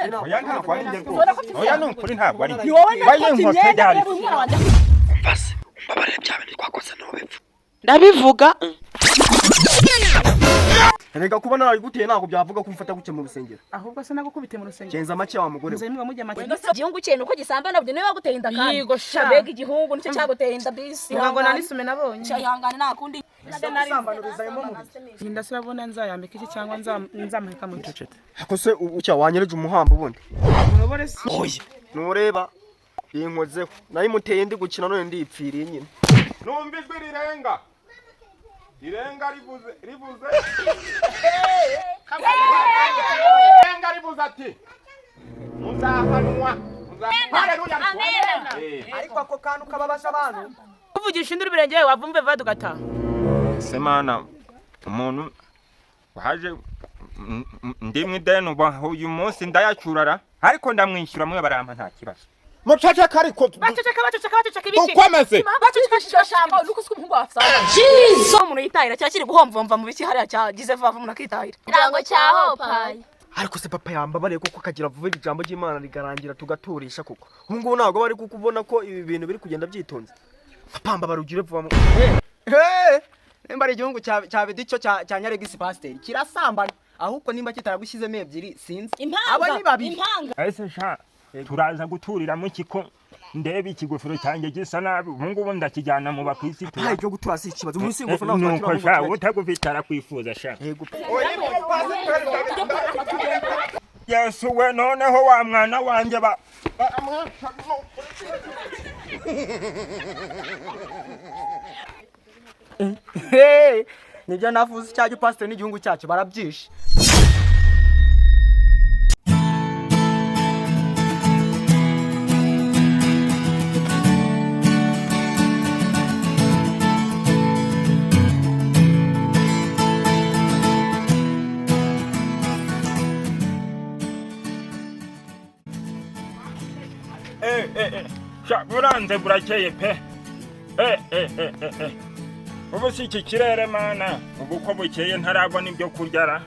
imyenda. Oya, ntabwo ari njye Ubona rwose. ko mfite Oya, ni ukuri, ntabwo ari njye. Ni wowe Wayi nakotse inkotse imyenda, ryari? reba umwana wanjye. Mvase umbabarire, bya bintu twakoze ntubipfa. Ndabivuga. Erega kuba narabiguteye ntabwo byavuga ko umfata gutya mu rusengero. Ahubwo se nagukubite mu rusengero? Genza make, wa mugore we. Muze mujya make. Igihungu cye nuko gisambana, nabyo niwe waguteye inda kandi. Yigo sha. Mbega igihungu nicyo cyaguteye inda bisi. Ngo ngo nanisume nabonye. Sha, ihangane, nta kundi. Inda se urabona nzayambika iki cyangwa nzamuheka mu cecete? Ako se ucya wanyereje umuhambo ubundi? Muyobore se. Oya, nureba inkozeho nayimuteye ndi gukina, none ndipfiriye nyine. Numva ijwi rirenga rirenga rivuze rivuze rirenga rivuze ati: "Muzahanwa." Haleluya. Ariko ako kantu kababaza abantu. Kuvugisha induru ibirenge wavumve vuba tugataha. Semana umuntu waje ndi mu ideni, ubu uyu munsi ndayacurara, ariko ndamwishyura mwe barampa, nta kibazo. Muceceka ariko. Baceceka, baceceka, baceceka ibiki? Dukomeze. Baceceka iryo jambo nuko uzi ko umuhungu wawe afite umuntu yitahira cyakiri guhomvomva mu biki hariya cyagize vuba vuba umuntu akitahira. Ikirango cya hopayi. Ariko se papa yambabariye koko akagira vuba iri jambo ry'Imana rigarangira tugaturisha koko? Ubu ngubu ntabwo bari kukubona ko ibi bintu biri kugenda byitonze. Papa, mbabara ugire vuba Nimba ari igihungu cya bidico cya Nyaregisi, pasiteri kirasambana, ahubwo nimba kitaragushyizemo ebyiri sinzi. Abo ni Impanga. babiri. Impanga. Ese sha, turaza guturiramo iki ko ndeba ikigofero cyanjye gisa nabi? Ubu ngubu ndakijyana mu bakirisitu. Nta ibyo gutura si ikibazo, ubu si ingofero ntabwo Nuko twakira. sha, utagufite arakwifuza sha. Yego. Yesu we, noneho wa mwana wanjye ba baramwica. Hey, nibyo navuze, icyo pasiteri n'igihugu cyacu barabyishe. Eh, eh, eh. Sha, buranze burakeye pe. Eh, eh, eh, eh, eh. Ubu si iki kirere mana, ubu ko bukeye ntarabona ibyo kurya ra?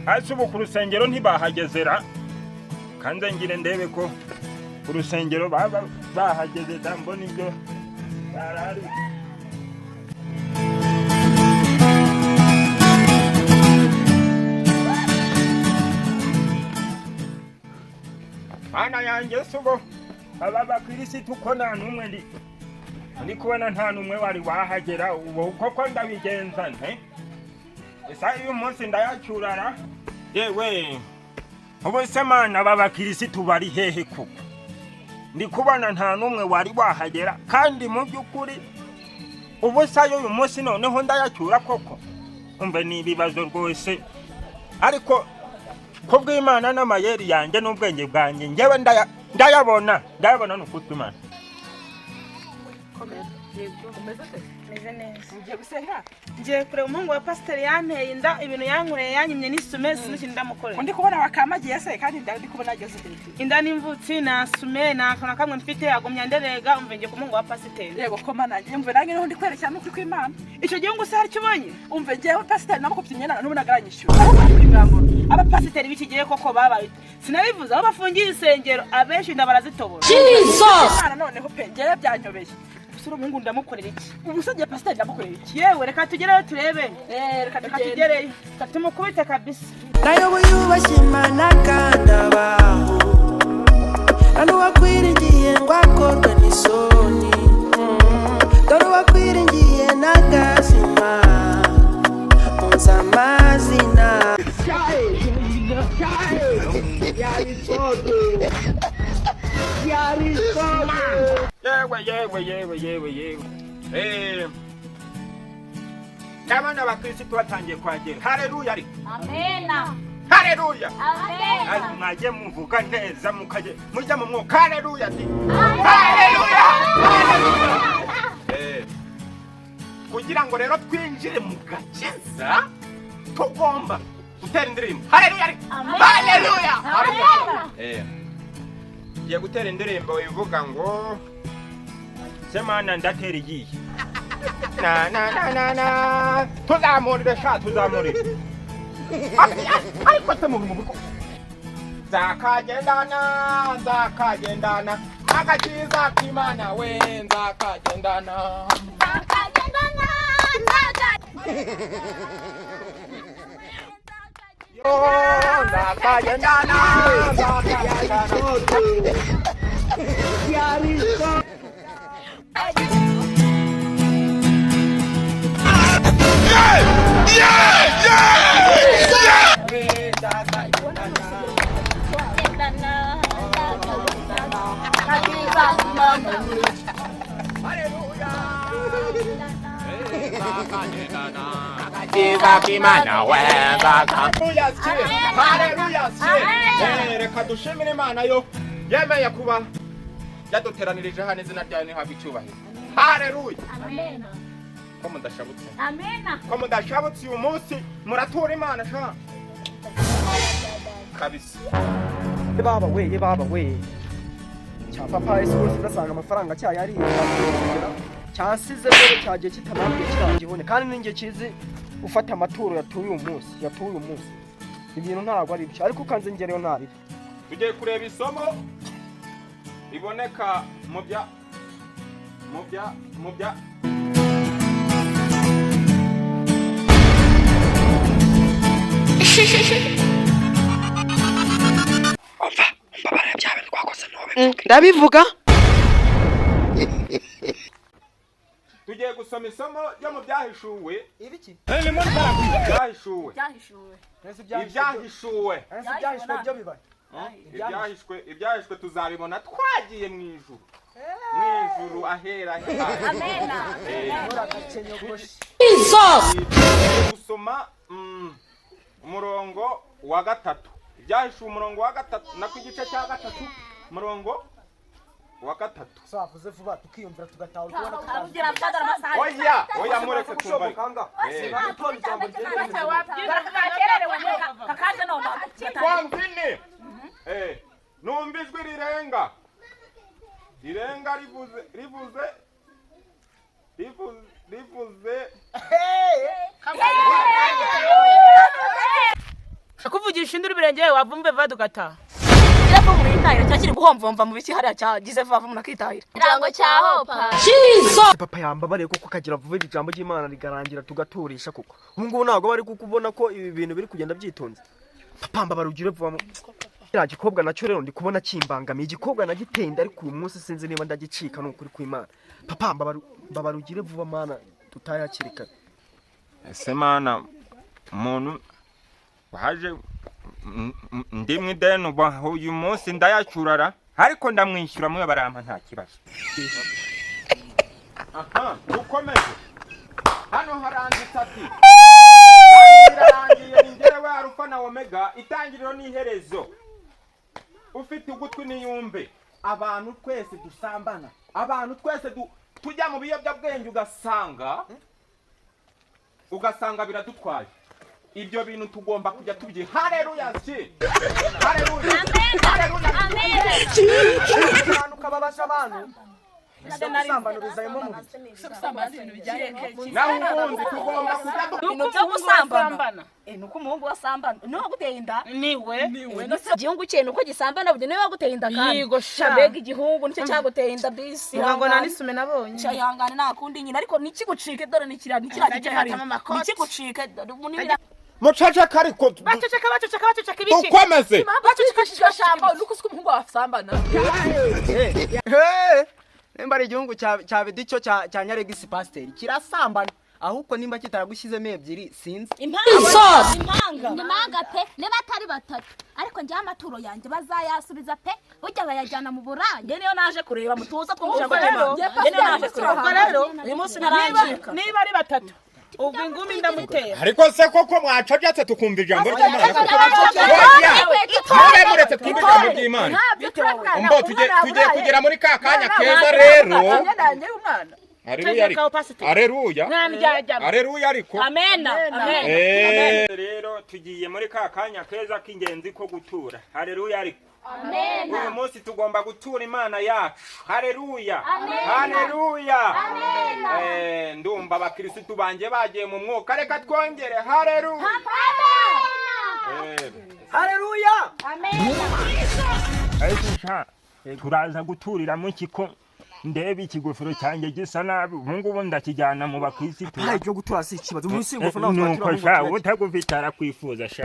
Hasi ubu ku rusengero ntibahageze ra? Kanze ngire ndebe ko ku rusengero baba bahageze da, mbona ibyo barari. Mana yanjye, se ubu aba bakirisitu ko nta n'umwe ndi kubona, nta n'umwe wari wahagera, ubu koko ndabigenza nte? Ese uyu munsi ndayacyurara? Yewe, ubu se mana, aba bakirisitu bari hehe koko? Ndi kubona nta n'umwe wari wahagera, kandi mu by'ukuri ubu se ayo uyu munsi noneho ndayacyura koko? Umve, ni ibibazo rwose, ariko kubw'Imana n'amayeri yanjye n'ubwenge bwanjye, njyewe ndayabona, ndayabona, ni ukuri kw'Imana. Umeze ute? Meze neza. Ugiye gusenga? Ngiye kureba umuhungu wa pasiteri yanteye inda, ibintu yankoreye, yanyimye n'isume, sinzi ikintu ndamukorera. Undi kubona wakamagiye se, kandi ndi kubona ageze hejuru. Inda n'imvutsi, nta sume, nta kantu na kamwe mfite, agumya nderega. Umve, ngiye ku muhungu wa pasiteri. Yego koma, nanjye umve, nanjye niho ndi kwerekera n'ukuri kw'Imana. Icyo gihugu se hari icyo ubonye? Umve, njyewe pasiteri namukubye imyenda, n'ubu nagaranyishyura ahubwo kuri mwambaro. Abapasiteri b'iki gihe koko babaye, sinabivuze, aho bafungiye insengero abenshi inda barazitobora. Imana noneho pe, njyewe byanyobeye. Gusa uriya muhungu ndamukorera iki? Ubu se ngiye pasiteri ndamukorera iki? Yewe, reka tugereyo turebe. Eh, reka Reka tugende. tugereyo tumukubite kabisa. Nayo yubashye Imana kandi abaho nta n'uwakwiringiye ngo akorwe n'isoni. Dore uwakwiringiye n'agazima unzi amazina. Yewe, yewe, yewe, yewe, yewe. Ndabona abakirisitu batangiye kuhagera. Haleluya ariko. Amena. Haleluya. Amena. Ariko mwajye muvuga neza, mukajye mujya mu mwuka. Haleluya ati haleluya, haleluya. Kugira ngo rero twinjire mu gakiza tugomba gutera indirimbo. Haleluya ariko. Haleluya. Ngiye gutera indirimbo ivuga ngo semana ndatera igiye na na na na na, tuzamurire sha, tuzamurire. Ariko se mu bigo Nzakagendana, nzakagendana agakiza k'Imana we, nzakagendana. Nzakagendana, Yo, nzakagendana, nzakagendana. Haleluya! Reka dushimire Imana yo yemeye kuba yaduteranirije hano, izina ryayo nihabwe icyubahiro. Haleluya! Amen. Ko mudashabutse? Amena. Ko mudashabutse uyu munsi muratura Imana sha kabisa. Baba we, ye baba we, cya papa ese rwose ndasanga amafaranga cyayariye, cyansize rero, cyagiye kitanambwiye kirangibone, kandi ninjye kizi ufata amaturo yatuye uyu munsi, yatuye uyu munsi. Ibintu ntabwo ari byo, ariko ukanze ngereyo ntabibi. Tugiye kureba isomo riboneka mu bya Umva, mbabarira bya bintu twakoze ntubivuge. Ndabivuga. Tugiye gusoma isomo ryo mu Byahishuwe. Ibiki? Ibyahishuwe. Byahishuwe. Ibyahishuwe. Ese ibyahishwe byo bibaye? Ibyahishwe tuzabibona twagiye mu ijuru, mu ijuru ahera. Amena. Tugiye gusoma umurongo wa 3, Ibyahishuwe umurongo wa 3, nako igice cya 3, umurongo wa 3. Savuze vuba tukiyumvira tugataha, uri kubona tutazi. Kugira mfadara amasaha. Oya, oya, mureke twumva ariko. Kanga. Kakererewe kakaje none. Kwamvini numva ijwi rirenga rirenga rivuze rivuze rivuze rivuze. Kuvugisha induru ibirenge wavumve vuba tugataha. Gira vuba umuntu yitahira, cyakiri guhomvomva mu biki hariya cyagize vuba umuntu akitahira. Ikirango cya Hopa. Papa yambabariye koko kagira vuba ijambo ry'Imana rigarangira tugaturisha koko. Ubu ngubu ntabwo bari kukubona ko ibi bintu biri kugenda byitonze. Papa, mbabara ugire vuba. Kiriya gikobwa nacyo rero ndi kubona kimbangamiye, igikobwa nagitenda, ariko uyu munsi sinzi niba ndagicika, ni ukuri kw'Imana. Papa, mbabara, mbabara ugire vuba mana, tutahe hakiri kare. Ese mana, umuntu waje ndi mu ideni, ubu uyu munsi ndayacyurara, ariko ndamwishyura mwe barampa nta kibazo. Aha dukomeje, hano haranditse ati: "Kandi birarangiye, ni njyewe Arufa na Omega, itangiriro n'iherezo. Ufite ugutwi niyumve." Abantu twese dusambana, abantu twese tujya mu biyobyabwenge, ugasanga biradutwaye ibyo bintu, tugomba kujya tubyi. Haleluya si haleluya, haleluya! Abantu ukababaza abantu gusambana ubizayemo mu biki? Naho ubundi tugomba kujya Ibintu byo gusambana. Nuko umuhungu wasambana niwe waguteye inda. Niwe. Igihungu cye nuko gisambana burya niwe waguteye inda kandi. Yigo sha. Mbega igihungu nicyo cyaguteye inda bisi. Ngo nta n'isume nabonye. Sha, ihangane nta kundi nyine, ariko nikigucike, dore ni kiriya, ni kiriya gice hariya. Nikigucike dore ubu ni Muceceka ariko. Baceceka, baceceka, baceceka ibiki? Dukomeze. Baceceka jambo nuko usika umuhungu wasambana. Nimba ari igihungu cya Bidicyo cya Nyaregisi pasiteri kirasambana, ahubwo nimba kitaragushyizemo ebyiri sinzi. Impanga, impanga. Ni manga pe, niba atari batatu. Ariko njyewe amaturo yanjye bazayasubiza pe, burya bayajyana mu buraya. Njye niyo naje kureba mutuza twumva. Ubwo rero- Njye niyo naje kureba. Ubwo rero Uyu munsi niba ntaranjika. niba ari batatu, ubwo ingumi ndamutera. Ariko se koko mwacecetse tukumva ijambo ry'Imana koko? Oya, mube muretse twumve ijambo ry'Imana. Umbo tugiye kugera muri ka kanya keza rero. Haleluya ariko, haleluya, haleluya ariko. Amena, amen. Rero tugiye muri ka kanya keza k'ingenzi ko gutura. Haleluya ariko. Uyu munsi tugomba gutura Imana yacu. Haleluya, haleluya! Ndumva abakirisitu banjye bagiye mu mwuka, reka twongere haleluya. Haleluya. Amen. Ese sha, turaza guturira mu kiko, ndebe ikigofero cyanjye gisa nabi, ubu ngubu ndakijyana mu bakirisitu. Papa, ibyo gutura si ikibazo, ubu si ingofero ntabwo Nuko twatura. sha, Ahubwo utagufite arakwifuza sha.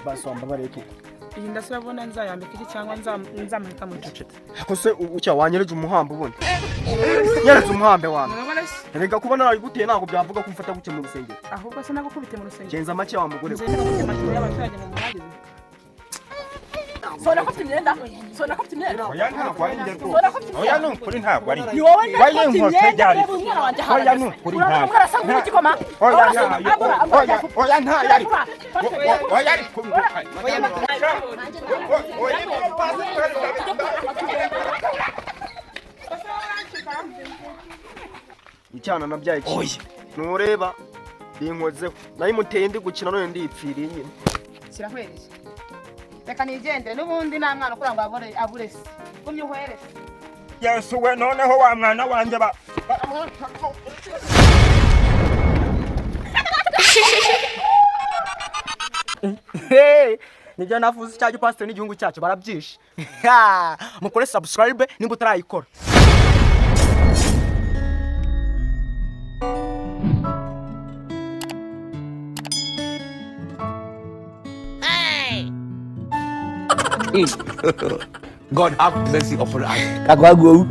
Basi wambabariye koko. Iyi ndasirabona nzayambika iki cyangwa nzamuhita mu cecetse? Ko se ucya wanyereje umuhambo ubundi? Nyeretse umuhambe wanjye. Murabona se? Erega kuba narayiguteye ntabwo byavuga ko umfata gutya mu rusengero. Ahubwo se nagukubite mu rusengero? Genza make wa mugore we. Nzenda gukubita amaturo y'abaturage ngo muhagize. Sona ko ufite imyenda, sona ko ufite imyenda. Oya, ntabwo ari njye rwose. Sona ko ufite Oya, imyenda. ni ukuri ntabwo ari njye. Ni wowe Oya, ndakufite inkweto imyenda, ryari. reba umwana wanjye Oya, ahagaze. ni ukuri Urabona ntabwo. umwana asa nk'uw'igikoma. Oya, Urabona oya, ambura, ambura, oya, oya, ntayo ari. Oya, ari Oya, Icyana nabyaye iki? Ntureba binkozeho, nayimuteye ndi gukina none ndipfiriye nyine. Kirahwereye, reka nigendere, n'ubundi nta mwana ukura ngo abure se, gumye uhwere. Yesu we, noneho wa mwana wanjye ba Hey, nibyo navuze, cya gipasiteri n'igihugu cyacu barabyishe. Ha, mukore subscribe nimba utarayikora. God have mercy upon us. Kagwago.